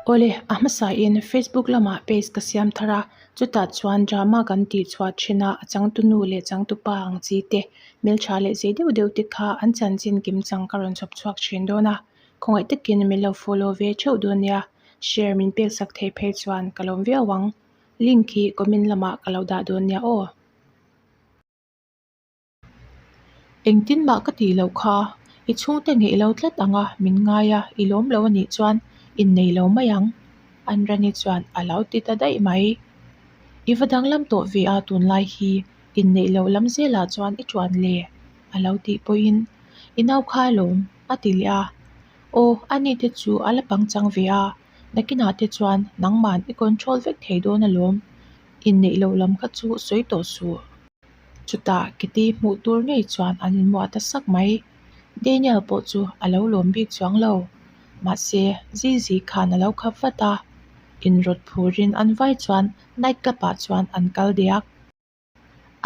Awle, a hmasain Facebook lamah page ka siam thar a, chutah chuan drama kan tih chhuah thin a, a changtunu leh changtupa ang chi te, hmeltha leh zei deuh deuh te kha an chanchin kim chang ka rawn chhawp chhuak thin dawn a, khawngaih takin min lo follow ve theuh dawn nia, share min pek sak theih phei chuan ka lawm viau ang, link hi comment lamah ka lo dah dawn nia aw. Engtin mah ka tih loh kha, i chhungte ngeih lo tlat ang a, min ngai a, i lawm lo a nih chuan innei lo mai ang, Anrani chuan a lo ti ta daih mai. I va danglam tawh ve a tunlai hi, inneih loh lam zelah chuan i ṭuan le, a lo tih pawhin, I nau kha alawm, a ti leh a. Aw, ani te chu a la pangchang ve a, nakinah te chuan nangman i control vek thei dawn alawm, inneih loh lam kha chu sawi tawh suh. Chutah Kitty hmuh tur ngei chuan an inmuah ta sak mai. Daniel pawh chu a lo lawm bik chuang lo. Mahse, Zizi khan a lo khap vat a. Inrawt phurin an vai chuan night club ah chuan an kal diak.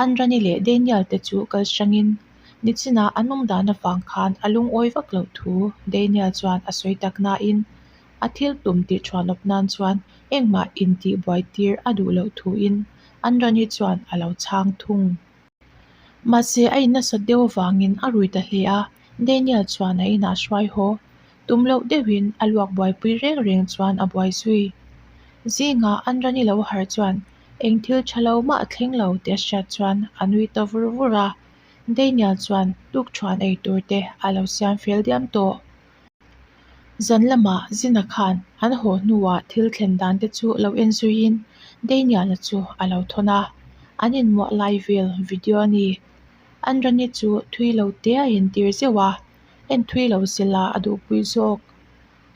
Anrani leh Daniel te chu kal hrangin nichinah an awm dan avang khan a lungawi vak loh thu Daniel chuan a sawi tak nain a thil tum tih thuanawp nan chuan engmah intihbuai tir a duh loh thuin Anrani chuan a lo chhang thung. Mahse, a in nasat deuh avangin a rui ta hle a, Daniel chuan a inah hruai haw. Tum loh deuhin a luak buaipui reng reng chuan a buai zui. Zingah Anrani lo harh chuan eng thil tha lo mah a thleng lo tih a hriat chuan a nui ta vur vur a, Daniel chuan tukṭhuan ei tur te a lo siam fel diam tawh. Zan lamah Zina khan an haw hnuah thil thlen dan te chu lo en zuiin Daniel-a chu a lo thawn a, an inmuah lai vel video a ni. Anrani chu thui lo te a intir zeuh a, en thui lo sela a duhpui zawk.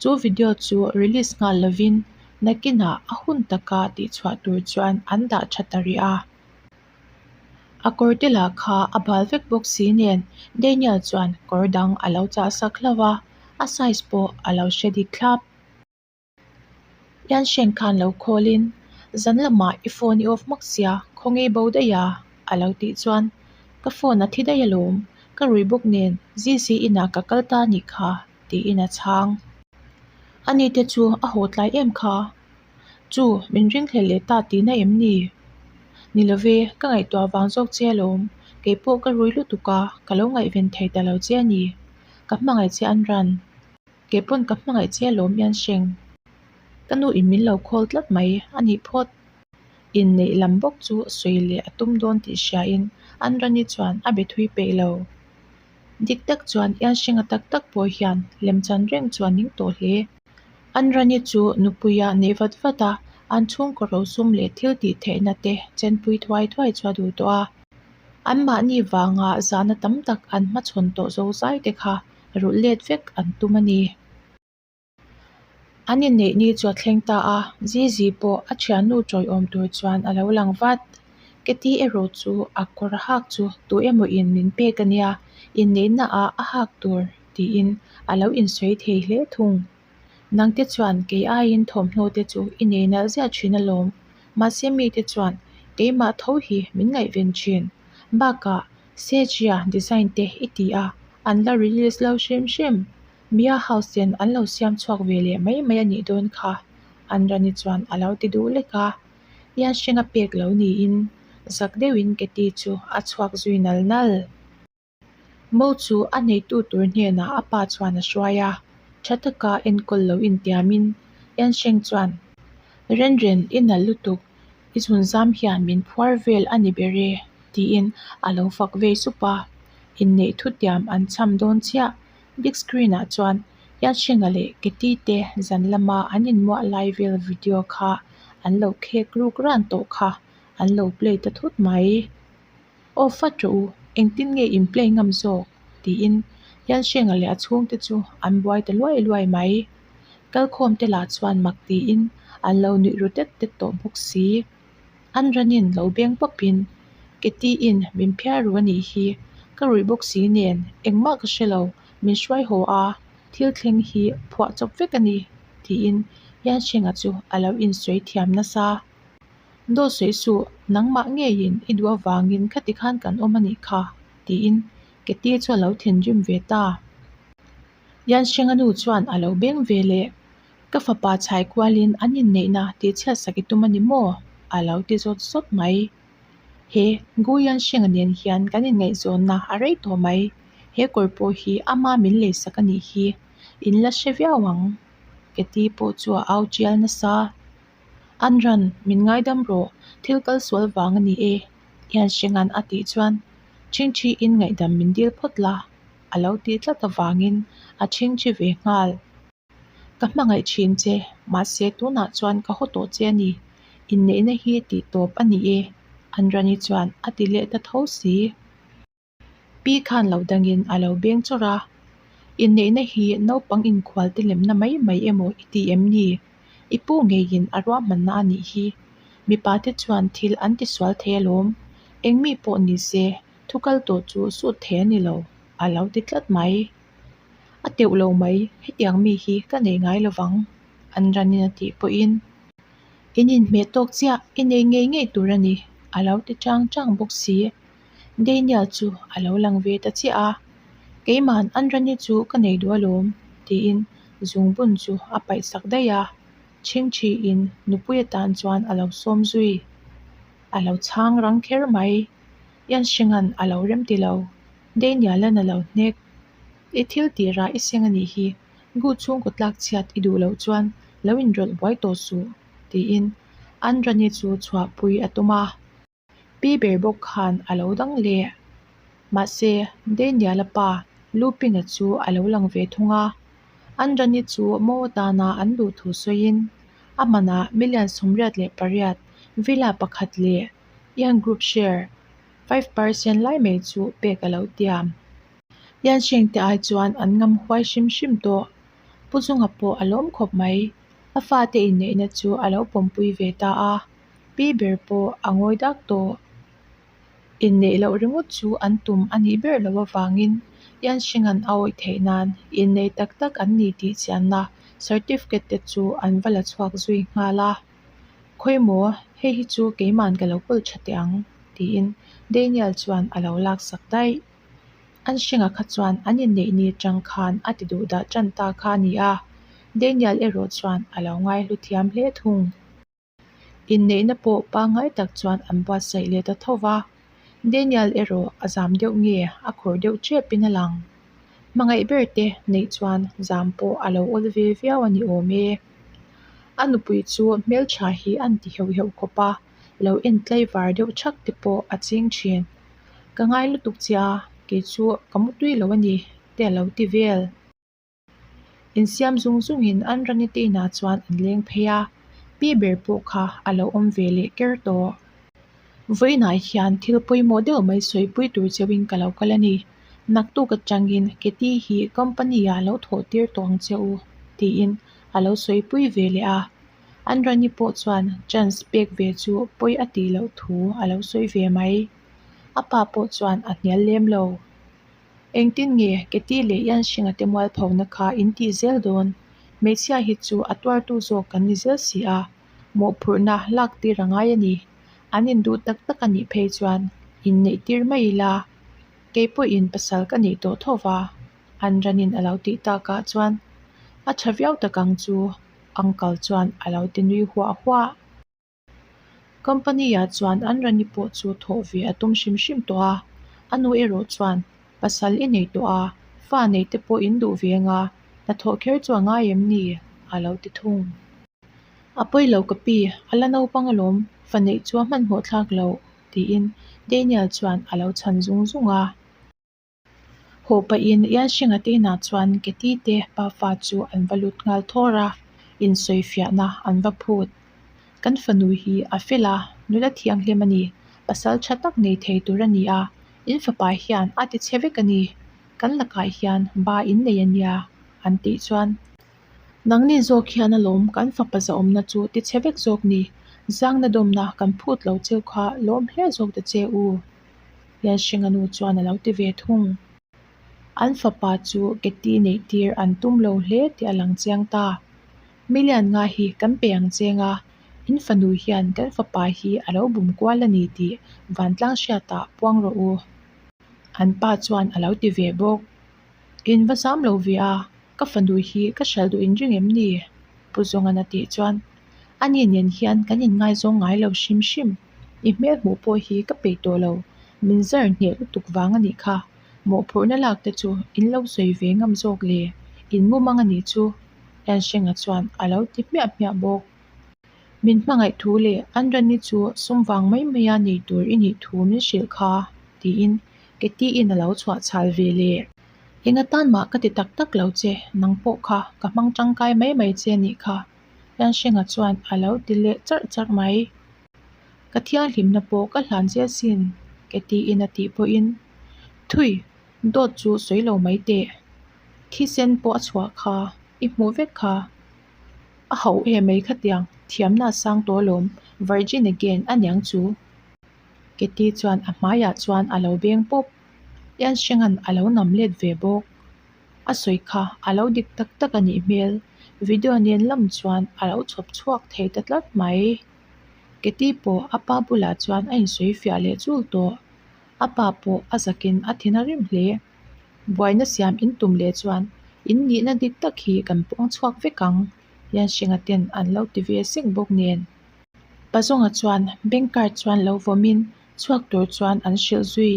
Chu video chu release nghal lovin nakinah a hun taka tihchhuah tur chuan an dah tha ta rih a. A kawr te lah kha a bal vek bawk si nen Daniel chuan kawr dang a lo chah sak hlauh a, a size pawh a lo hre dik thlap. Yansheng khan lo call in, Zan lamah i phone i off hmak sia, khawnge bo daih a? a lo tih chuan, Ka phone a thi daih alawm, ka rui bawk nen ZC inah ka kal ta anih kha, tiin a chhang. Ani te chu a haw tlai em kha? Chu, min ringhlel leh ta tihna em ni? Ni love, ka ngaihtuah vang zawk che alawm, kei pawh ka rui lutuk a, ka lo ngaihven thei ta lo che a ni. Ka hmangaih che an ran. Kei pawn ka hmangaih che alawm i an hreng. Ka nu in min lo call tlat mai a nih phawt. Inneih lam bawk chu sawi leh a tum dawn tih hriain an rani chuan a be thui peih lo. Dik tak chuan Ianhrenga tak tak pawh hian lemchan reng chu a ning tawh hle. An rani chu nupuia neih vat vat a, an chhungkaw rosum leh thil tih theihna te chenpui thuai thuai chu a duh tawh a. Anmahni vanga zahna tam tak an hmachhawn tawh zozai te kha rulh let vek an tum a ni. An inneih ni chu a thleng ta a, Zizi pawh a thiannu tawiawm tur chuan a lo lang vat. Keti erawh chu a kawr hak chu tu emaw in min pek a nia, inneihna ah a hak tur tiin a lo insawi thei hle thung. Nangte chuan kei aiin thawmhnaw te chu i nei nalh ziah thin alawm, mahse mite chuan keimah tho hi min ngaihven thin. Bakah Sejia design te i ti a, an la release lo hrim hrim. Mia house ten an lo siam chhuak ve leh mai mai a nih dawn kha, Anrani chuan a lo ti duh lek a. Lianhrenga pek lo niin zak deuhin Katie chu a chhuak zui nal nal. Mo chu a neitu tur hnenah a pa chuan a hruai a, tha taka enkawl lo intiamin Lianhreng chuan, Renren, i nalh lutuk, i zunzam hian min phuar vel a ni ber e, tiin a lo fak vei sup a. Inneih thutiam an cham dawn chiah. Big screen ah chuan Yatsheng-a leh Katie te zan lama an inmuah lai vel video kha an lo khek ruk ran tawh kha an lo play ta thut mai. Aw fat rawh u, engtin nge in play ngam zawk? tiin Yatsheng-a leh a chhungte chu an buai ta luai luai mai. Kalkhawm te lah chuan mak tiin an lo nuih ru tet tet tawh bawk si. An ranin lo beng pawpin, Katie-in min phiar ru a nih hi, ka ruih bawk si nen engmah ka hre lo, min hruai haw a, thil thleng hi phuah chawp vek a ni, tiin Yansheng-a chu a lo insawi thiam nasa. Dawt sawi suh, nangmah ngeiin i duh avangin khati khan kan awm a nih kha, tiin Katie chu a lo thinrim ve ta. Yansheng-a nu chuan a lo beng ve leh. Ka fapa chhai kualin an inneihna tihchhiatsak i tum a ni maw? a lo ti zawt zawt mai. He Gu Yansheng-a nen hian kan inngaihzawnna a rei tawh mai. He kawr pawh hi ama min leisak a nih hi. In la hre viau ang. Keti pawh chu a au tial nasa. An ran, min ngaidam rawh, thil kal sual vang a ni e, Yansheng-a'n a tih chuan Chhingchhiin ngaihdam min dil phawt la, a lo tih tlat avangin a chhingchhi ve nghal. Ka hmangaih thin che, mahse tunah chuan ka haw tawh che a ni. Inneihna hi tih tawp a ni e, Anrani chuan a ti leh ta tho si. Pi khan lo dangin a lo beng chawrh a, Inneihna hi naupang inkhual te lemna mai mai emaw i ti em ni? I pu ngeiin a ruahmanna a nih hi. Mipa te chuan thil an tisual thei alawm. Engmi pawh ni se, thu kal tawh chu sut thei a ni lo, a lo ti tlat mai. A teuh lo mai, hetiang mi hi ka nei ngai lovang, an ranin a tih pawhin. In inhmeh tawk chiah, i nei ngei ngei tur a ni, a lo ti chang chang bawk si. Daniel chu a lo lang ve ta chiah a, Keima'n an rani chu ka nei duh alawm, tiin zungbun chu a paih sak daih a, chhingchhiin nupui atan chuan a lo sawm zui. A lo chhang rang kher mai. Yansheng-a'n a lo remti lo. Daniel-a'n a lo hnek. I thil tirah i seng a nih hi, Gu chhungkaw tlak chhiat i duh loh chuan lo inrawlh buai tawh suh, tiin Andrani chu chhuahpui a tum a. Pi ber bawk khan a lo dang leh. Mahse, Daniel-a pa Lupin-a chu a lo lang ve thung a. Andrani chu mo atana an duh thu sawiin a hmanah million 88 villa pakhat leh Ian Group share 5% lai mai chu pek a lo tiam. Lianhreng te ai chuan an ngam huai hrim hrim tawh. Pu Zunga pawh a lawm khawp mai. A fate inneihna chu a lo pawmpui ve ta a. Pi ber pawh a ngawi dak tawh. Inneih loh ringawt chu an tum a nih ber loh avangin Lianhrenga'n a awih theih nan innei tak tak an ni tih chianna certificate te chu an va la chhuak zui nghal a. Khawimaw, hei hi chu keima'n ka lo kawl tha teh ang, tiin Daniel chuan a lo laksak daih. An hringa kha chuan an inneih ni atang khan a ti duh dah tan ta kha a ni a, Daniel erawh chuan a lo ngaihlu thiam hle thung. Inneihna pawh pangngai tak chuan an buatsaih leh ta tho va, Daniel erawh a zam deuh nge a khawr deuh tepin a lang. Hmangaih ber te neih chuan zam pawh a lo awl ve viau a ni awm e. A nupui chu hmeltha hi a inti heuh heuh khawp a, lo en tlaivar deuh thak te pawh a ching thin. Ka ngai lutuk che a, kei chu ka mutui lo a ni te a lo ti vel. Insiam zung zungin an rani te inah chuan an leng phei a, pi ber pawh kha a lo awm ve leh ker tawh. Vawiinah hian thil pawimawh deuh mai sawipui tur cheuhin ka lo kal a ni. Naktuk atangin Keti hi company ah lo thawh tir tawh ang che u tiin a lo sawipui ve leh a. An rani pawh chuan chance pek ve chu pawi a tih loh thu a lo sawi ve mai. A pa pawh chuan a hnial lem lo. Engtin nge Keti leh Yanxinga te mualphona kha in tih zel dawn? Hmeichhia hi chu a tuartu zawk kan ni zel si a, mawhphurhna lak tir a ngai a ni. An induh tak tak a nih phei chuan inneih tir mai ila, kei pawhin pasal ka neih tawh tho va, an ranin a lo tih takah chuan a tha viau tak ang chu Uncle chuan a lo ti nui huah huah. Company-ah chuan an rani pawh chu thawh ve a tum hrim hrim tawh a, a nu erawh chuan pasal i nei tawh a, fa nei te pawh in duh ve anga hnathawh kher chu a ngai em ni? a lo ti thung. A pawi lo ka pi, a la naupang alawm, fa neih chu a hmanhmawh thlak loh, tiin Daniel chuan a lo chhan zung zung a. Haw pahin Ianhringa te inah chuan Keti te pafa chu an va lut nghal thawr a, insawifiahna an va phut. Kan fanu hi a fel a, nula thianghlim a ni, pasal tha tak nei thei tur a ni a, in fapa hian a ti chhe vek a ni, kan lakah hian ba in nei a nia, an tih chuan. Nangni zawk hian alawm kan fapa zahawmna chu ti chhe vek zawk ni, zangna dawmna kan phut lo cheu kha lawm hle zawk ta che u. Lianhringa nu chuan a lo ti ve thung. An fapa chu Keti neih tir an tum lo hle tih a lang chiang ta. Milian nga hi kan pe ang cheng a, in fanu hian kan fapa hi a lo bum kual a ni tih vantlang hriatah puang rawh u. An pa chuan a lo ti ve bawk. In va zam lo ve a, ka fanu hi ka hral duh in ring em ni? Pu Zawnga'n a tih chuan, Ani nen hian kan inngaizawng ngai lo hrim hrim. I hmel hmuh pawh hi ka peih tawh lo. Min zar hneh lutuk vang a nih kha. Mawhphurhna lak te chu in lo sawi ve ngam zawk le, in mumang a nih chu, Lianhrenga chuan a lo ti hmiah hmiah bawk. Min hmangaih thu leh an rani chu sum vang mai maia nei tur i nih thu min hrilh kha, tiin Katie-in a lo chhuah chhal ve le. Eng atan mah ka ti tak tak lo che, nang pawh kha ka hmang tangkai mai mai che a nih kha, Lianhrenga chuan a lo ti leh charh charh mai. Ka thianghlimna pawh ka hlan che asin, Katie-in a tih pawhin, Thui, dawt chu sawi lo mai teh. Thisen pawh a chhuah kha, i hmuh vek kha. A ho em mai khatiang, thiamna a sang tawh alawm, virgin again a niang chu. Katie chuan a hmaiah chuan a lo beng pawp. Ianhrenga'n a lo nam let ve bawk. A sawi kha a lo dik tak tak a nih hmel, video nen lam chuan a lo chhawp chhuak thei ta tlat mai. Katie pawh a pa bulah chuan a insawi fiah leh chul tawh. A pa pawh a zakin a thin a rim hle. Buaina siam in tum leh chuan in nihna dik tak hi kan puang chhuak vek ang, Lianhrenga ten an lo ti ve sek bawk nen. Pazawnga chuan bank card chuan lo vawmin chhuak tur chuan an hrilh zui.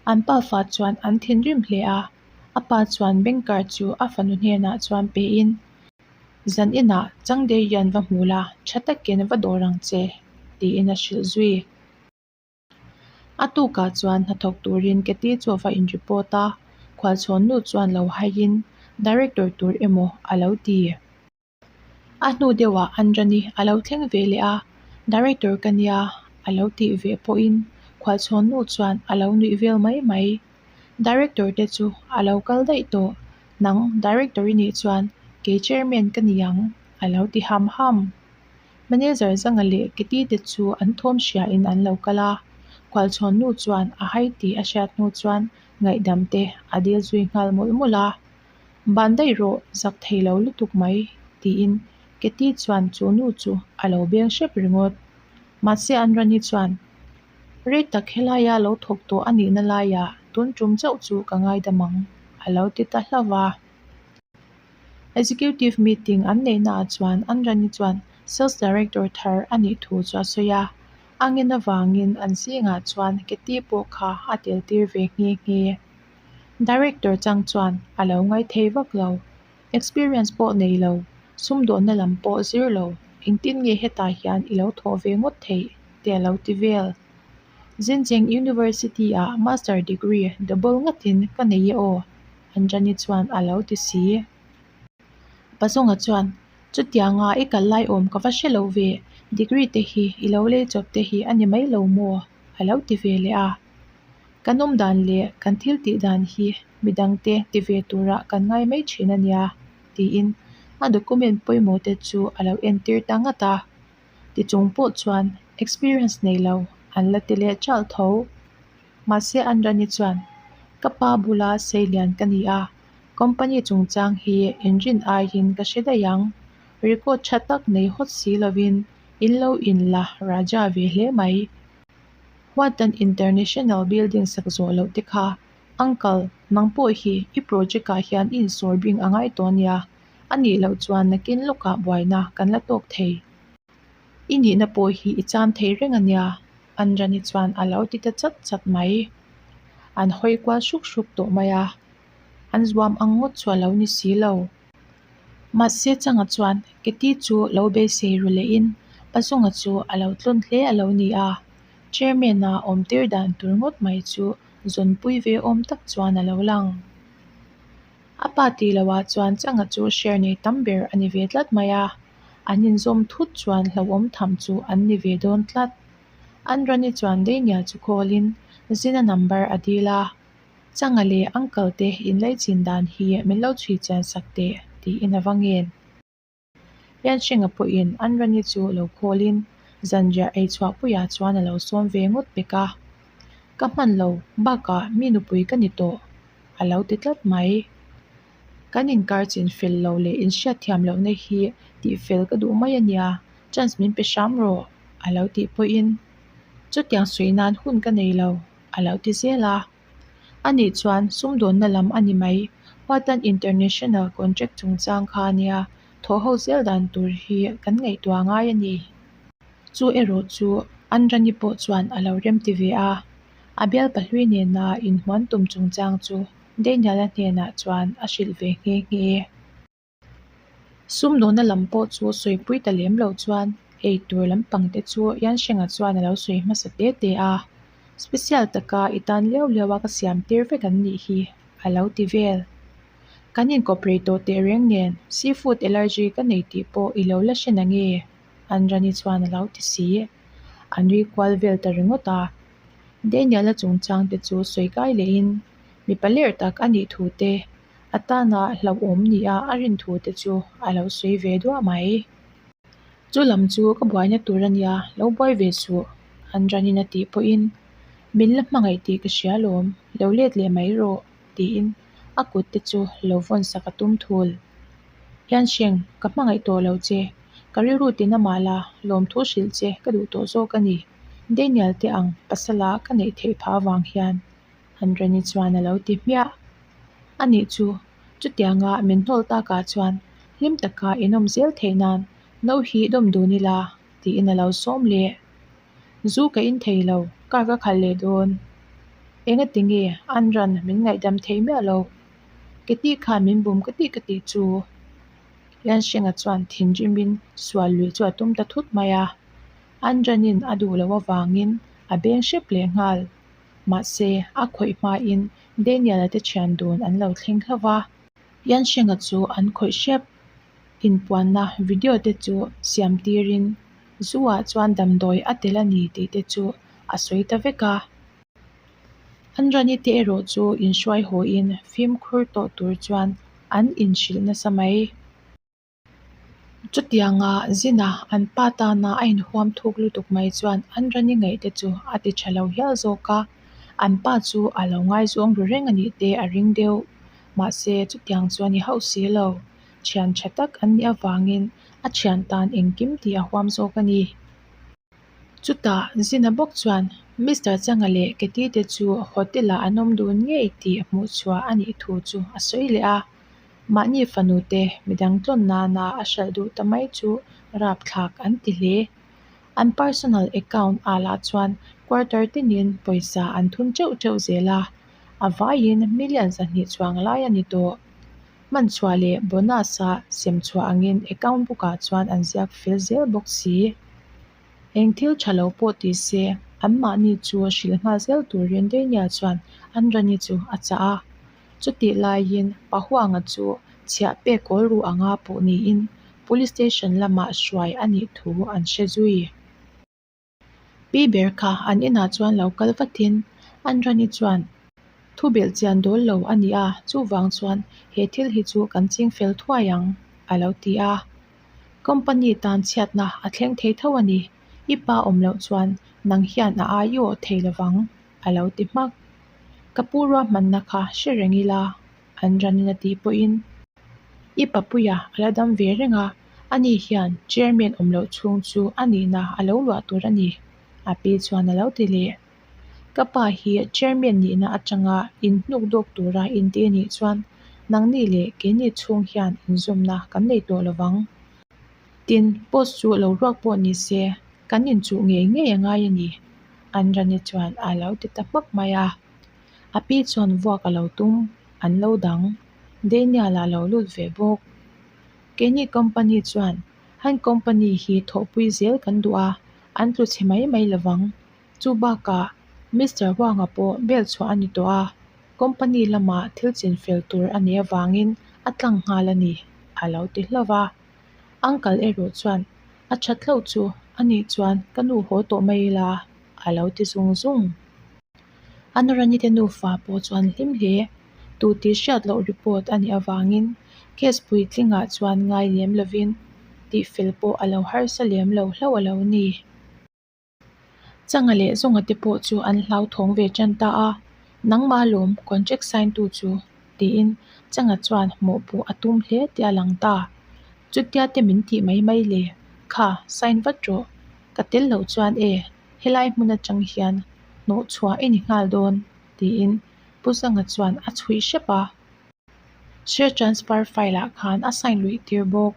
An pafa chuan an thinrim hle a, a pa chuan bank card chu a fanu hnenah chuan pein, Zan inah Changderian va hmu la, tha takin va dawr ang che, tiin a hrilh zui. A tukah chuan hnathawk turin Katie chu a va in report a, khualchhawnnu chuan lo haiin Director tur emaw a lo ti. A hnu deuhah Andrani a lo thleng ve leh a, Director ka nia a lo tih ve pawhin khualchhawnnu chuan a lo nuih vel mai mai. Director te chu a lo kal daih tawh, nang Director i nih chuan kei Chairman ka ni ang a lo ti ham ham. Manager Zanga leh Kitty te chu an thawm hriain an lo kal a, khualchhawnnu chuan a hai tih a hriat hnu chuan ngaihdam te a dil zui nghal mawlh mawlh a. Ban daih rawh, zak thei lo lutuk mai, tiin Kitty chuan chu nu chu a lo beng hrep ringawt. Mahse an Rani chuan, Rei tak helaia lo thawk tawh a nihna laiah tun tum chauh chu ka ngaidam ang, a lo ti ta hlauh va. Executive meeting an neihnaah chuan Anrani chuan Sales Director thar a nih thu chu a sawi a, a ngen avangin an zingah chuan Katie pawh kha a tel tir ve nghe nghe. Director chang chuan a lo ngai thei vak lo, experience pawh nei lo, sumdawnna lam pawh zir lo, engtin nge hetah hian i lo thawh ve ngawt theih te a lo ti vel. Zincheng University-ah Master degree double ngatin ka nei e aw. Anjani chuan a lo ti si. Pazawnga chuan, Chutianga i kal lai awm ka va hre lo ve, degree te hi i lo lei chawp te hi a ni mai lo maw? a lo ti ve leh a. Kan awm dan leh kan thil tih dan hi midangte ti ve turah kan ngai mai thin a nia, tiin a document pawimawh te chu a lo entir ta ngat a. Tichung pawh chuan experience nei lo an la ti leh chalh tho. Mahse Anrani chuan, Ka pa bula seilian ka ni a, company chungchang hi inrin aiin ka hre daih ang. Record tha tak nei hawt si lovin in lo in la Raja ve hle mai. Huatan International building sak zawh loh te kha, Uncle, nang pawh hi i project ah hian i insawr bing a ngai tawh ania, a nih loh chuan nakin lawkah buaina kan la tawk thei. I nihna pawh hi i cham thei reng ania. Anrani chuan a lo ti ta chat chat mai. An hawi kual hruk hruk tawh mai a, an zuam ang ngawt chu a lo ni si lo. Mahse changa chuan Keti chu lo beisei ru lehin Pazawnga chu a lo tlawn hle a lo ni a, Chairman-a awm tir dan tur ngawt mai chu zawnpui ve awm tak chuan a lo lang. A pa tih loah chuan changa chu share nei tam ber a ni ve tlat mai a. An inzawm thut chuan hlauhawm tham chu an ni ve dawn tlat. An Rani chuan Daniel chu call-in Zina number a dil a, Changa leh Uncle te inlaichin dan hi min lo chhui chian sak teh tiin a va ngen. Lianhrenga pawhin an Rani chu lo call-in zanriah ei chhuahpuiah chuan a lo sawm ve ngawt pek a. Ka hman lo, bakah mi nupui ka ni tawh a lo ti tlat mai. Kan inkar chin fel lo leh inhriat thiam lohna hi tih fel ka duh mai a nia, chance min pe hram rawh, a lo tih pawhin chutiang sawi nan hun ka nei lo, a lo ti zel a. Anih chuan sumdawnna lam a ni mai, Huatan International contract chungchang kha a nia, Thawh ho zel dan tur hi kan ngaihtuah ngai a ni. Chu erawh chu Anrani pawh chuan a lo remti ve a, a bialpa hlui nena inhmuan tum chungchang chu Daniel-a hnenah chuan a hrilh ve nghe nghe. Sumdawna lam pawh chu sawipui ta lem lo chuan ei tur lampang te chu Yansheng-a chuan a lo sawi hmasa te te a, Special taka i tan liau liau a ka siam tir vek an nih hi a lo ti vel. Kan inkawp rei tawh tehreng nen seafood allergy ka nei tih pawh i lo la hre na nge? Anrani chuan a lo ti si. A nui kual vel ta ringawt a. Daniel-a chungchang te chu sawi kai lehin mipa ler tak a nih thu te, a tana hlauhawm nia a rin thu te chu a lo sawi ve duah mai. Chu lam chu ka buaina tur a nia, lo buai ve suh, Anranin a tih pawhin, Min la hmangaih tih ka hria lawm, lo let leh mai rawh, tiin a kut te chu lo vawn sak a tum thul. Hianhreng, ka hmangaih tawh lo che, ka rilru tina mah la, lawmthu hrilh che ka duh tawh zawk a ni, Daniel te ang pasala ka neih theih phah avang hian, Anrani chuan a lo ti hmiah. Anih chu, chutianga min hnawl takah chuan hlim taka inawm zel theih nan no hi dawm dun ila tiin a lo sawm leh. Zu ka in thei lo, car ka khalh leh dawn. Engati nge an ran min ngaihdam thei miah lo? Keti khan min bum ka tih ka tih chu. Lianhrenga chuan thinrimin sual lui chu a tum ta thut mai a. An ranin a duh loh avangin a beng hrep leh nghal. Mahse, a khawih hmain Daniel-a te thian dun an lo thleng hlauh va. Lianhrenga chu an khawih hrep. Inpuanna video te chu siam tirin zu-ah chuan damdawi a tel a ni tih te chu a sawi ta vek a. An rani te erawh chu inhruai hawiin fimkhur tawh tur chuan an inhrilh nasa mai. Chutianga zina an pa tana a inhuam thuk lutuk mai chuan an rani ngaih te chu a ti tha lo hial zawk a, an pa chu a lo ngaizawng ru reng a nih te a ring deuh. Mahse chutiang chu a ni hauh si lo. Thian tha tak an nih avangin a thian tan engkim tih a huam zawk a ni. Chutah Zina bawk chuan Mister Changa leh Keti te chu hotel ah an awm dun ngei tih hmuh chhuah a nih thu chu a sawi leh a. Mahni fanu te midang tlawn nana a hralh duh ta mai chu rapthlak an ti hle. An personal account ah lah chuan quarter tinin pawisa an thun teuh teuh zel a, a vaiin million 200 chuang lai a ni tawh. Hman chhuah leh bonus-a sem chhuah angin account book-ah chuan an ziak fel zel bawk si. Eng thil tha lo pawh ti se, anmahni chu hrilh nghal zel turin Daniel chuan an rani chu a chah a. Chutih laiin Pahuanga chu chhiah pek kawl ruh anga pawh niin Police Station lamah hruai a nih thu an hre zui. Pi ber kha an inah chuan lo kal vatin an rani chuan thu belh chian dawl lo a ni a, chuvang chuan he thil hi chu kan ching fel thuai ang, a lo ti a. Company tan chhiatna a thleng thei tho a ni, i pa awm loh chuan nang hian a ai i awh thei lovang, a lo ti hmak. Ka pu ruahmanna kha hre reng ila, an ranin a tih pawhin i papuia a la dam ve reng a, ani hian chairman awm loh chhung chu a nihna a lo luah tur a ni, a pi chuan a lo ti leh. Ka pa hi chairman nihna atanga inhnuk dawk tura inti a nih chuan nangni leh keini chhung hian inzawmna kan nei tawh lovang. Tin, post chu lo ruak pawh ni se, kan inchuh ngei ngei a ngai a ni, Anrani chuan a lo ti ta hmak mai a. A pi chuan vuak a lo tum, an lo dang. Daniel a lo lut ve bawk. Keini company chuan han company hi thawhpui zel kan duh a, an tlu chhe mai mai lovang. Chu bakah Mister Huanga pawh bel chhuah a ni tawh a, company lamah thil chin fel tur a nih avangin a tlang nghal a ni, a lo ti hlauh va. Uncle erawh chuan a that hlauh chu a nih chuan ka nu haw tawh mai ila, a lo ti zung zung. Anurani te nufa pawh chuan hlim hle. Tu tih hriat loh report a nih avangin case puitlingah chuan ngai lem lovin tihfel pawh a lo harsa lem lo hlauh a lo ni. Changa leh Zawnga te pawh chu an hlauthawng ve tan ta a, Nangmah lawm contract sign tu chu tiin Changa chuan mawhpuh a tum hle tih a lang ta. Chutia te min tih mai mai le, kha sign vat rawh, ka tel loh chuan e helai hmun atang hian hnawh chhuah i ni nghal dawn tiin Pu Zanga chuan a chhuih hrep a. Share transfer file ah khan a sign luih tir bawk.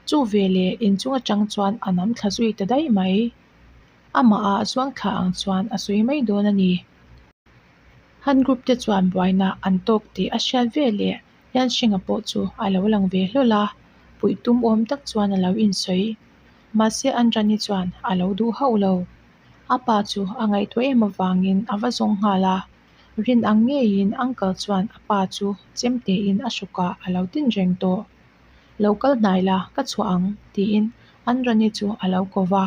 Chu veleh inchung atang chuan a nam thla zui ta daih mai. Amah a zuang thla ang chuan a sawi mai dawn a ni. Han group te chuan buaina an tawk tih a hriat veleh Lianhringa pawh chu a lo lang ve hlawl a, puih tum awm tak chuan a lo insawi. Mahse Andrani chuan a lo duh hauh lo. A pa chu a ngaihtuah em avangin a va zawng nghal a, rin ang ngeiin uncle chuan a pa chu chemtein a hrukah a lo tin reng tawh. Lo kal hnai la, ka chhuah ang, tiin Andrani chu a lo ko va.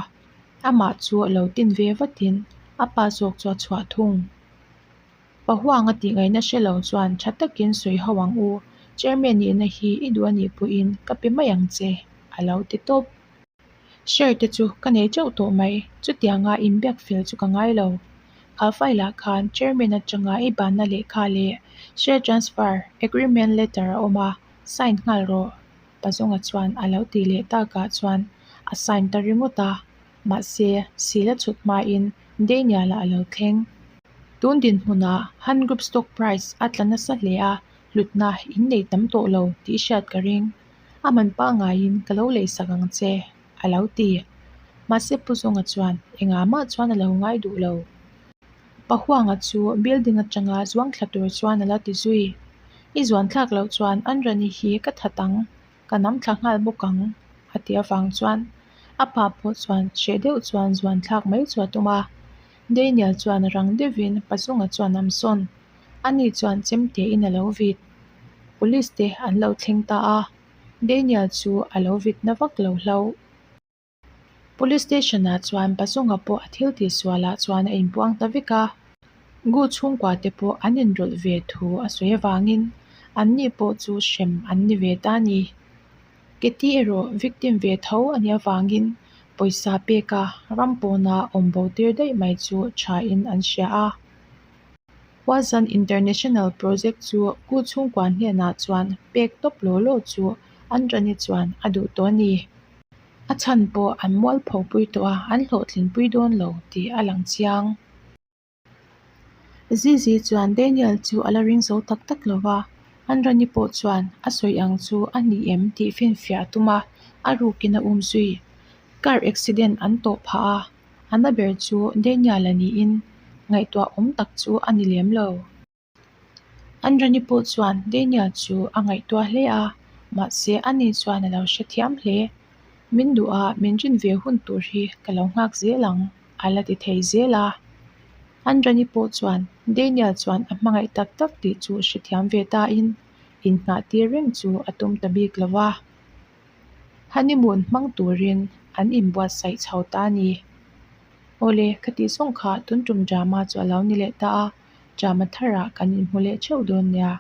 Amah chu lo tin ve vatin a pa zawk chu a chhuah thung. Pahuanga tih ngaihna hre lo chuan tha takin sawi ho ang u, Chairman nihna hi i duh a nih pawhin ka pe mai ang che, a lo ti tawp. Share te chu ka nei teuh tawh mai, chutianga inbiak fel chu ka ngai lo. Kha file ah khan Chairman atanga i banna lehkha leh share transfer agreement letter a awm a, sign nghal rawh, Pazawnga chuan a lo tih leh takah chuan a sign ta ringawt a, mahse sil a chhut hmain Daniel-a a lo thleng. Tun dinhmunah Han Group stock price a tla nasa hle a, hlutna in nei tam tawh lo tih hriat ka ring. A man pangaiin ka lo leisak ang che, a lo ti. Mahse Pu Zawnga chuan engah mah chuan a lo ngai duh lo. Pahuanga chu building atanga zuang thla tur chuan a la ti zui. I zuan thlak loh chuan an rani hi ka that ang, ka nam thla nghal bawk ang, a ti avang chuan a pa pawh chuan hreh deuh chuan zuan thlak mai chu a tum a. Daniel chuan rang deuhin Pazunga chuan am sawn. Ani chuan chemtein a lo vit. Police te an lo thleng ta a, Daniel chu a lo vit na vak lo hlauh. Police station ah chuan Pazunga pawh a thil tih sual ah chuan a inpuang ta vek a, Gu chhungkua te pawh an inrawlh ve thu a sawi avangin an ni pawh chu hrem an ni ve ta a ni. Keti erawh victim ve tho a nih avangin pawisa peka ram pawna awm bo tir daih mai chu tha in an hria a. Huazan International Project chu Gu chhungkua hnenah chuan pek tawp law law chu Andrani chuan a duh tawh a ni. A chhan pawh an mualpho pui tawh a, an hlawhtlin pui dawn lo tih a lang chiang. Zizi chuan Daniel chu a la ring zo tak tak lo va, Andrani pawh chuan a sawi ang chu a ni em tih finfiah a tum a, a rukin a um zui. Car accident an tawh phah a, a na ber chu Daniel-a niin ngaihtuah awm tak chu a ni lem lo. Andrani pawh chuan Daniel chu a ngaihtuah hle a, mahse ani chuan a lo hrethiam hle. Min duh a, min rin ve hun tur hi ka lo nghak zel ang, a la ti thei zel a. Andrani pawh chuan Daniel chuan a hmangaih tak tak tih chu hrethiam ve tain innghah tir reng chu a tum ta bik lo va. Honeymoon hmang turin an inbuatsaih chho ta a ni. Awle, ka tih zawng kha tun tum drama chu a lo ni leh ta a, drama tharah kan inhmu leh theuh dawn nia.